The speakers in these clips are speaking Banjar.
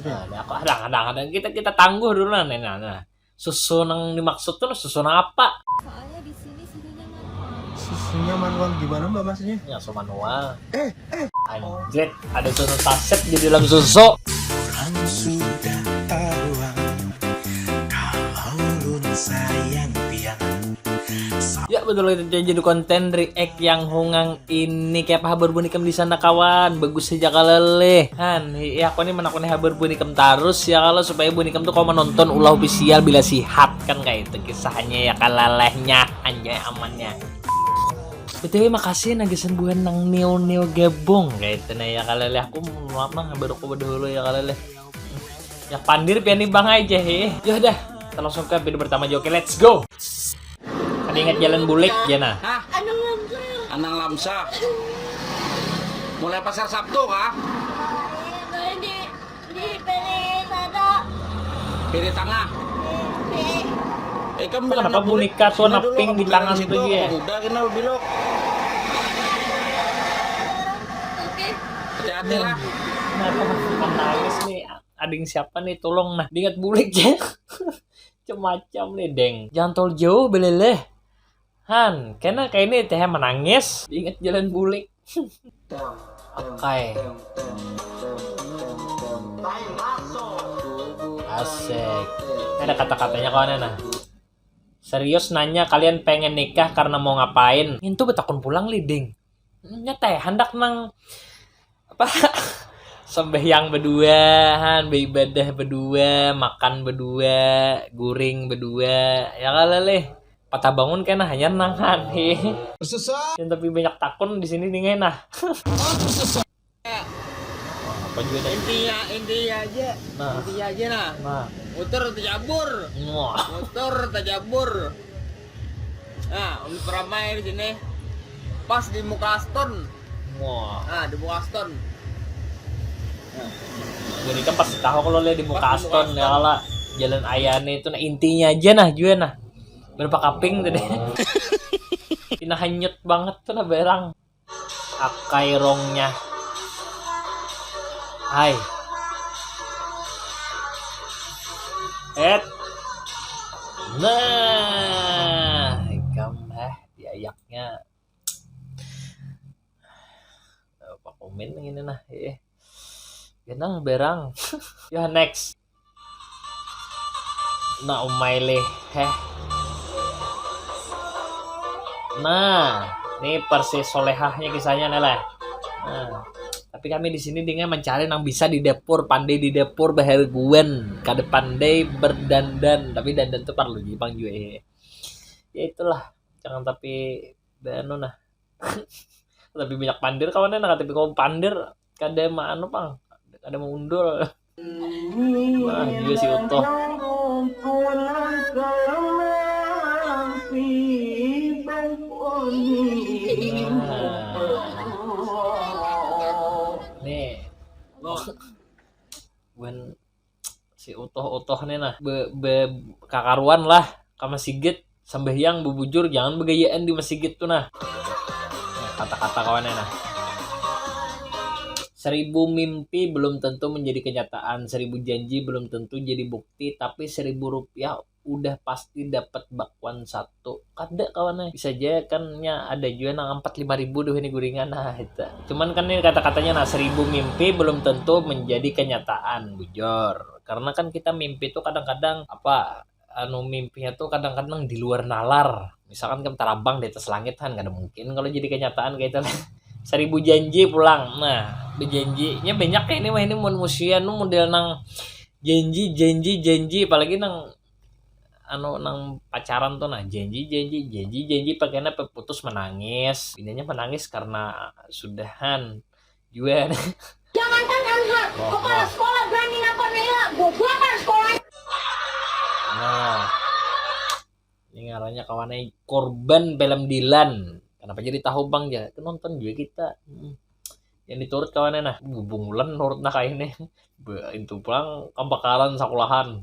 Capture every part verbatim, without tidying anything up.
Nah, aku kadang-kadang kita kita tangguh dulu lah nih. Nah, nah. Susu nang dimaksud tuh susu nang apa? Soalnya di sini suhunya manual. Susunya manual gimana mbak maksudnya? Ya so manual. Eh, eh. Anjrit, ada susu saset di dalam susu. Orang sudah tahu kalau lun sayang pian. Ya betul itu jadi konten react yang hungang ini kayak apa habar bunikam di sana kawan bagus saja kaleleh han ya aku nih menakuni habar bunikam terus ya kalau supaya bunikam tuh kau menonton ulah official bila sihat kan kayak itu kisahnya ya kalelehnya anjay amannya btw makasih nagisan buhan nang neo neo gabung kayak itu nah ya kaleleh aku maaf nah baru aku dahulu ya kaleleh ya pandir pian nih bang aja he ya udah kita langsung ke video pertama aja oke let's go ada ingat jalan bulik ya nah Hah? Aduh, Lamsel. Anang Lamsa. Mulai pasar Sabtu kah? Boleh di di beli satu. Kiri tengah. Di Eh, kamu Kenapa bilangnya boneka bulik. tuh Sini dulu, naping kamu di bilang tangan situ, tuh, iya? Kamu udah kena bilok. Oke. Hati-hati lah. Kenapa menangis nih ading siapa nih tolong nah ingat bulik ya macam-macam nih deng jangan terlalu jauh beleleh han kena kayak ini teh menangis ingat jalan bulik Oke. Asik. Ini ada kata-katanya kawan nah. Serius nanya kalian pengen nikah karena mau ngapain? Itu betakun pulang leading. Nyata ya, hendak nang apa sembahyang berdua, han, beribadah berdua, makan berdua, guring berdua, ya kali leh. Patah bangun kena hanya nang han. Yang tapi banyak takun di sini nih nah. Apa juga dah. Intinya, intinya aja. Nah. Intinya aja nah. Nah, Motor terjabur. wah. Motor terjabur. Nah, untuk ramai di sini. Pas di muka Aston. Wah. Nah, di muka Aston. Jadi kan pasti tahu kalau lihat di muka Aston ya lah. Jalan Ayane itu nah intinya aja nah juga nah. Berapa kaping tadi? Ina hanyut banget tuh nah barang. Akai rongnya. Hai. Et. Nah, ikam eh diayaknya apa komen ini nah eh genang berang ya next nah umai leh heh nah ini persis solehahnya kisahnya nih leh nah tapi kami di sini dengan mencari yang bisa di dapur pandai di dapur baherguan kada pandai berdandan tapi dandan tuh perlu jipang juga ya ya itulah jangan tapi banu nah tapi banyak pandir kawannya nah tapi kalau pandir kada mau anu pang kada mau undul nah juga si utuh nah nih bukan si utuh-utuh nih nah be, be kakaruan lah ka masigit sambahyang bubujur jangan begayaan di masigit tuh nah kata-kata kawannya nah seribu mimpi belum tentu menjadi kenyataan seribu janji belum tentu jadi bukti tapi seribu rupiah udah pasti dapat bakwan satu kada kawannya bisa aja kan nya ada juga nang empat lima ribu doh ini guringan nah itu cuman kan ini kata-katanya nah seribu mimpi belum tentu menjadi kenyataan bujur karena kan kita mimpi tuh kadang-kadang apa anu mimpinya tuh kadang-kadang di luar nalar misalkan kita terbang di atas langit kan kada mungkin kalau jadi kenyataan kayak itu seribu janji pulang nah berjanjinya banyak kayak ini mah ini mun musia nu model nang janji janji janji apalagi nang anu nang pacaran tuh nah janji janji janji janji pakainya putus menangis ininya menangis karena sudahan juga Jangankan anak, kepala sekolah berani nampar Nela, gue bakar sekolahnya. Nah, ini ngarannya kawannya korban film Dilan. Kenapa jadi tahu bang ya? Nonton juga kita. Hmm. Yang diturut kawannya nah, bubung ulen nurut nah kayak ini. Itu pulang kebakaran sekolahan.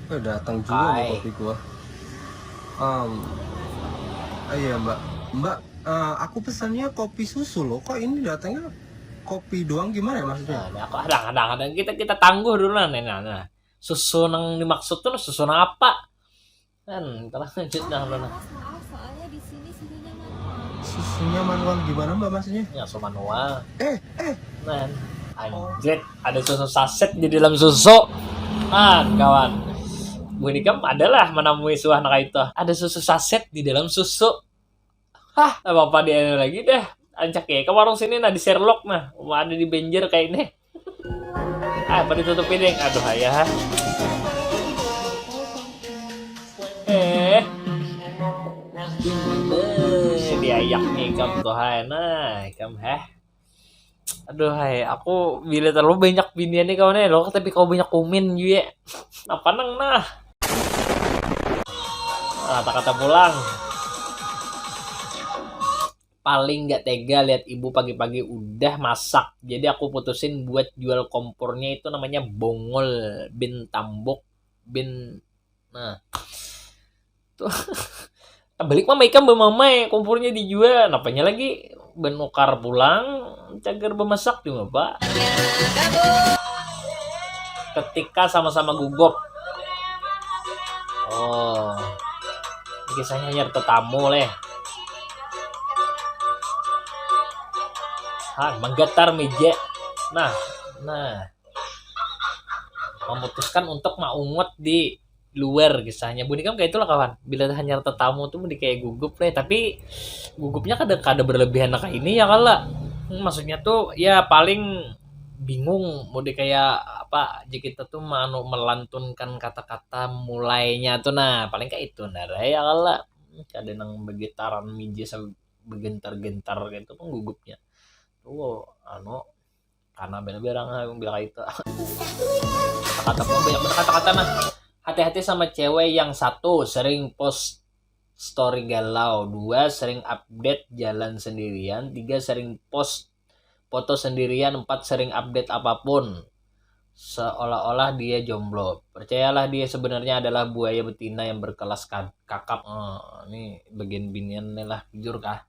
Oh, datang juga nih kopi gua. Um, oh iya mbak, mbak, uh, aku pesannya kopi susu loh. Kok ini datangnya Kopi doang gimana ya maksudnya? Nah, aku ada ada ada kita kita tangguh dulu nah nah nah. Susu nang dimaksud tuh susu nang apa? Kan kalau lanjut nah nah. Susunya manual gimana mbak maksudnya? Ya so manual. Eh, eh. Nah, anjir, ada susu saset di dalam susu. Ah, kawan. Bunikam adalah menemui suah nak itu. Ada susu saset di dalam susu. Hah, apa-apa di anu lagi deh. Ancak ya ke warung sini nah di Sherlock nah. Ada di Benjer kayak ini. Ah, apa ditutupi deh. Aduh ayah. Eh. Diayak nih ikam tuh hai nah ikam heh. Aduh hai, aku bila terlalu banyak binian nih kawan ya loh, tapi kau banyak komen juga. Apa nang nah? Kata-kata pulang. Paling gak tega lihat ibu pagi-pagi udah masak. Jadi aku putusin buat jual kompornya itu namanya Bongol bin Tambok bin nah tuh balik mama ikam bamamai kompornya dijual napanya lagi benukar pulang cagar bemasak di apa ketika sama-sama gugup oh kisahnya nyerta tamu leh ha menggetar meja nah nah memutuskan untuk maungut di luar kisahnya budi kan kayak itulah kawan bila hanya tetamu tuh budi kayak gugup nih tapi gugupnya kada kada berlebihan kayak ini ya kala hmm, maksudnya tuh ya paling bingung mau di kayak apa aja kita tuh mau melantunkan kata-kata mulainya tuh nah paling kayak itu nah ya kala hmm, ada nang begetaran mija begentar-gentar gitu kan gugupnya tuh anu karena bela berang aku bilang itu kata pun banyak kata-kata nah hati-hati sama cewek yang satu sering post story galau dua sering update jalan sendirian tiga sering post foto sendirian empat sering update apapun seolah-olah dia jomblo percayalah dia sebenarnya adalah buaya betina yang berkelas kakap oh, ini bagian binian nih lah jujur kah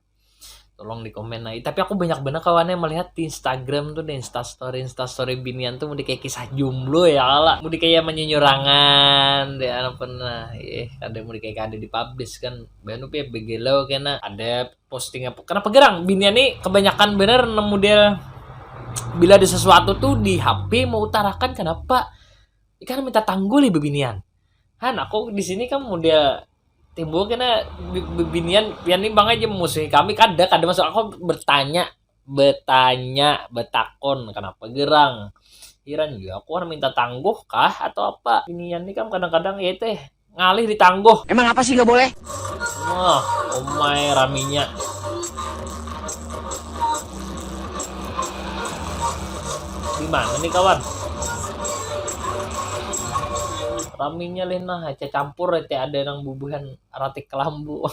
tolong di komen nah tapi aku banyak banget kawannya melihat di Instagram tuh di Instastory Instastory binian tuh mau kayak kisah jomblo ya lah mau kayak menyunyurangan deh apa pernah eh ada mau kayak ada di publish kan banu ya begelau kena ada posting apa kenapa gerang binian nih kebanyakan bener model bila ada sesuatu tuh di H P mau utarakan kenapa ikan minta tanggul ya bebinian han aku di sini kan model timbul kena bibinian pian ni bang aja memusuhi kami kada kada masuk aku bertanya bertanya betakon kenapa gerang Iran juga aku orang minta tangguh kah atau apa binian ni kan kadang-kadang ya teh ngalih ditangguh emang apa sih nggak boleh wah umai raminya di mana nih kawan raminya lina campur teh ada yang bubuhan ratik kelambu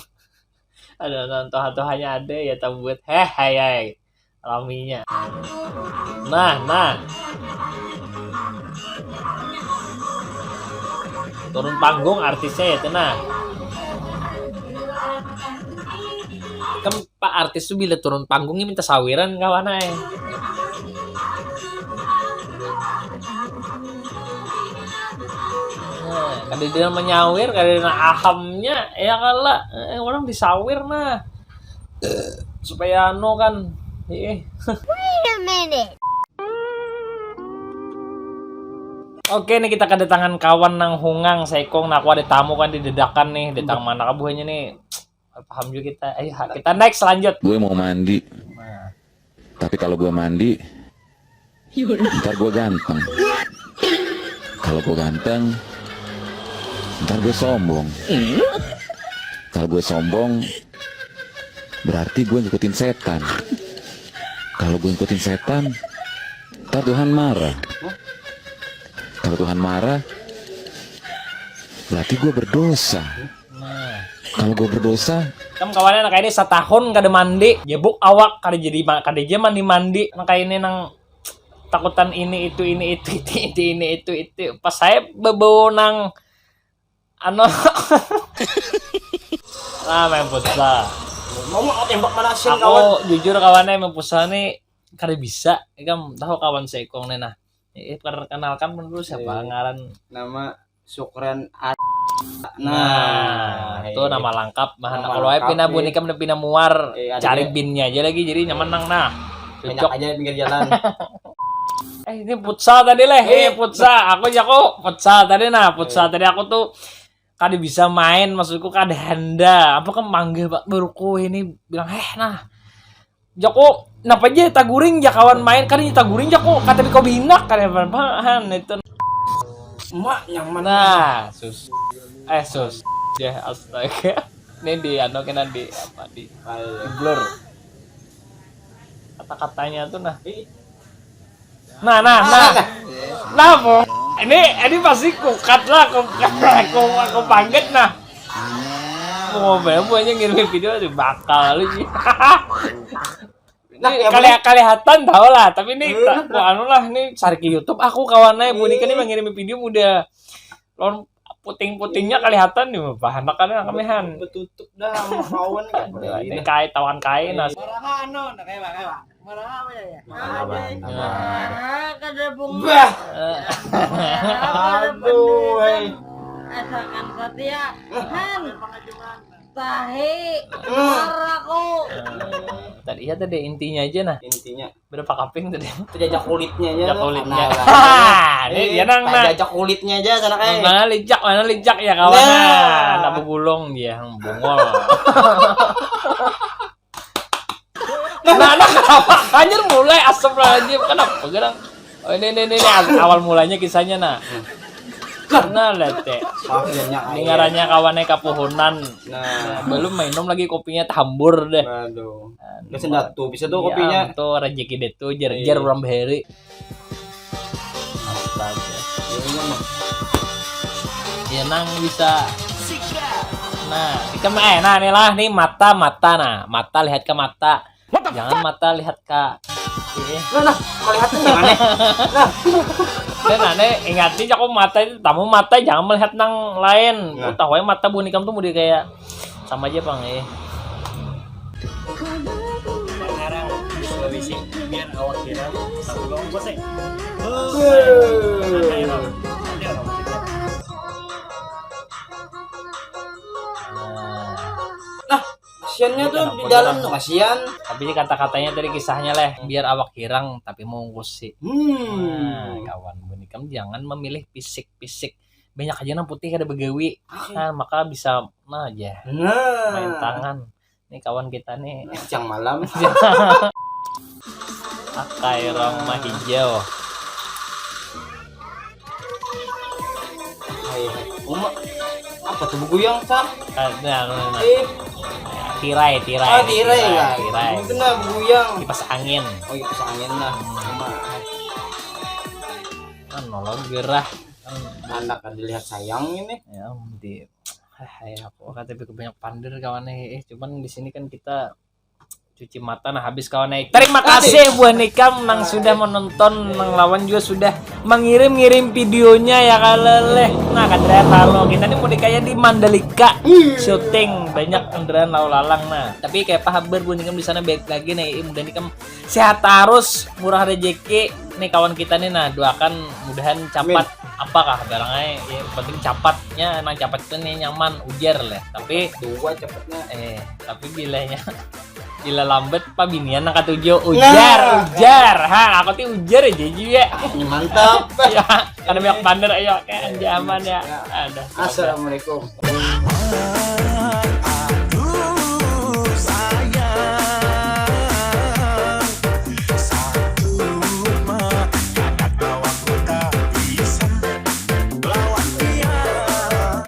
ada nang toha-tohanya ada ya tambuat heh hayai raminya nah nah turun panggung artisnya ya tenang kan pak artis tuh bila turun panggungnya minta sawiran kawan ay Nah, kada dia menyawir, kada dia ahamnya, ya kala eh, orang disawir nah supaya anu kan eh. Wait a minute. Oke nih kita kedatangan kawan nang hungang sekong nah aku ada tamu kan di dedakan nih datang mana kabuhannya nih paham juga kita ayo kita next lanjut gue mau mandi nah. Tapi kalau gue mandi ntar gue ganteng kalau gue ganteng ntar gue sombong kalau gue sombong berarti gue ngikutin setan kalau gue ngikutin setan ntar Tuhan marah kalau Tuhan marah berarti gue berdosa nah. Kalau gue berdosa kamu kawannya anak ini setahun kada mandi jebuk awak kada jadi kada aja mandi mandi anak ini nang takutan ini itu ini itu itu itu ini itu itu pas saya bebau nang ano ah main futsal mau mau tembak mana sih aku kawan jujur kawannya main futsal nih Kada bisa, ikam tahu kawan seikung nih nah. Eh, perkenalkan dulu siapa Eh. ngaran. Nama Sukran Ar- Nah, itu iya. Nama lengkap. Nah, Nama kalau wae lengkap pina nih. Bu Nikam udah pina muar, Eh, ada cari ya. binnya aja lagi, jadi nyaman nang nah. Banyak Cocok. Aja di pinggir jalan. Eh, ini futsal tadi leh. Eh, Eh. Futsal. Aku jago futsal tadi nah. Futsal Eh. Tadi aku tuh kada bisa main, maksudku kada handa. Apa kan manggil Pak Burku ini bilang, "Eh, nah." Jago, napa aja taguring ja kawan main, kada taguring jago, kata kau binak kada apaan itu. Emak nyaman. Nah, sus. Eh, sus. Ya, astaga. Ini di anu kena di apa di Ayo. blur. Kata-katanya tuh nah. Ih, Nah, nah, nah. Nah, Bung. Ini ini pasti kukat lah, kukat, aku aku pangget nah. Mau banyak aja ngirim video di bakal lu sih. Nah, Ini yang kali kelihatan tahu lah, tapi ini Hmm. tak aku anu lah, ini cari ke YouTube aku kawannya Bu Nika nih mengirimi video muda. Lawan puting-putingnya kelihatan nih, bahan makannya kami han. Betutup dah sama kawan kan. Ini kai tawan kai nah. Maraha anu, nah kayak kayak maraha apa ya? Maraha, Maraha, maraha. Maraha kada bunga. Bah, Maraha kada aduh, hei. Asakan satia. Han. Tahi. Maraku. Tadi iya tadi intinya aja nah. Intinya Berapa kaping tadi? Terjajak kulitnya aja. Terjajak Tuh. kulitnya. Nah, Ah, eh, ini dia nang nah. Terjajak kulitnya aja sana kayak. Mana licak, mana licak ya kawan. Nah. Nah, tak begulung dia, bungol. Nah, nah, kenapa? Anjir mulai astagfirullahaladzim. Kenapa gerang? Oh, ini, ini, ini, ini awal mulanya kisahnya nah. Nah, lihat teh. Maaf ya, Nyak. Ini ngarannya kawannya kapuhunan. Nah, Belum minum lagi kopinya tambur deh. Aduh. Udah sendatu bisa tuh kopinya. Tuh rezeki deh tuh jer jer Iya. Orang bahari. Astaga. Iya, iya, Mak. Ya nang bisa. Nah, ikam eh nah nih lah nih mata mata nah, mata lihat ke mata. Jangan mata lihat ke. Iya. Nah, nah, melihatnya gimana? Nah, Dan aneh ingati jaku mata itu tamu mata jangan melihat nang lain. Nah. Tahu aja mata bunikam tuh mau kayak sama aja pang eh. Sekarang di Sulawesi biar awak kira tak belum bosek. Kasiannya tuh di dalam tuh kasian. Tapi ini kata-katanya tadi kisahnya leh biar awak hirang tapi mau ngusi. Hmm. Nah, kawan bunikam jangan memilih fisik-fisik. Banyak aja nang putih kada begawi. Nah, maka bisa nah aja main Nah, tangan. Nih kawan kita nih siang malam. Akai roma hijau. Hai, hai. Uma, apa tuh beguyang sah? Nah, nah, nah. Eh, Tirai, tirai. ah, tirai lah. Tirai. Itu nah beguyang. Kipas angin. Oh, kipas angin lah. Uma. Kan nolong gerah. Anak ada lihat sayang ini. Ya, di eh, aku kata lebih banyak pander kawannya eh cuman di sini kan kita cuci mata nah habis kawannya. Terima kasih buah nikam nang sudah menonton nang lawan juga sudah mengirim-ngirim videonya ya kaleleh. Nah kan ternyata lo kita ini mau kayak di Mandalika syuting banyak kendaraan lalu lalang nah tapi kayak apa habar buah nikam di sana baik lagi nih mudah nikam sehat terus murah rezeki nih kawan kita nih nah doakan mudahan cepat apakah barangnya ya, penting cepatnya nang cepat itu nih nyaman ujar lah tapi Dua cepetnya. eh tapi bilanya bila lambat pabinian nang katuju ujar Nah. Ujar ha aku tuh ujar aja juga Ini mantap. Ya karena banyak pander ayo kayak aja aman ya ada Assalamualaikum.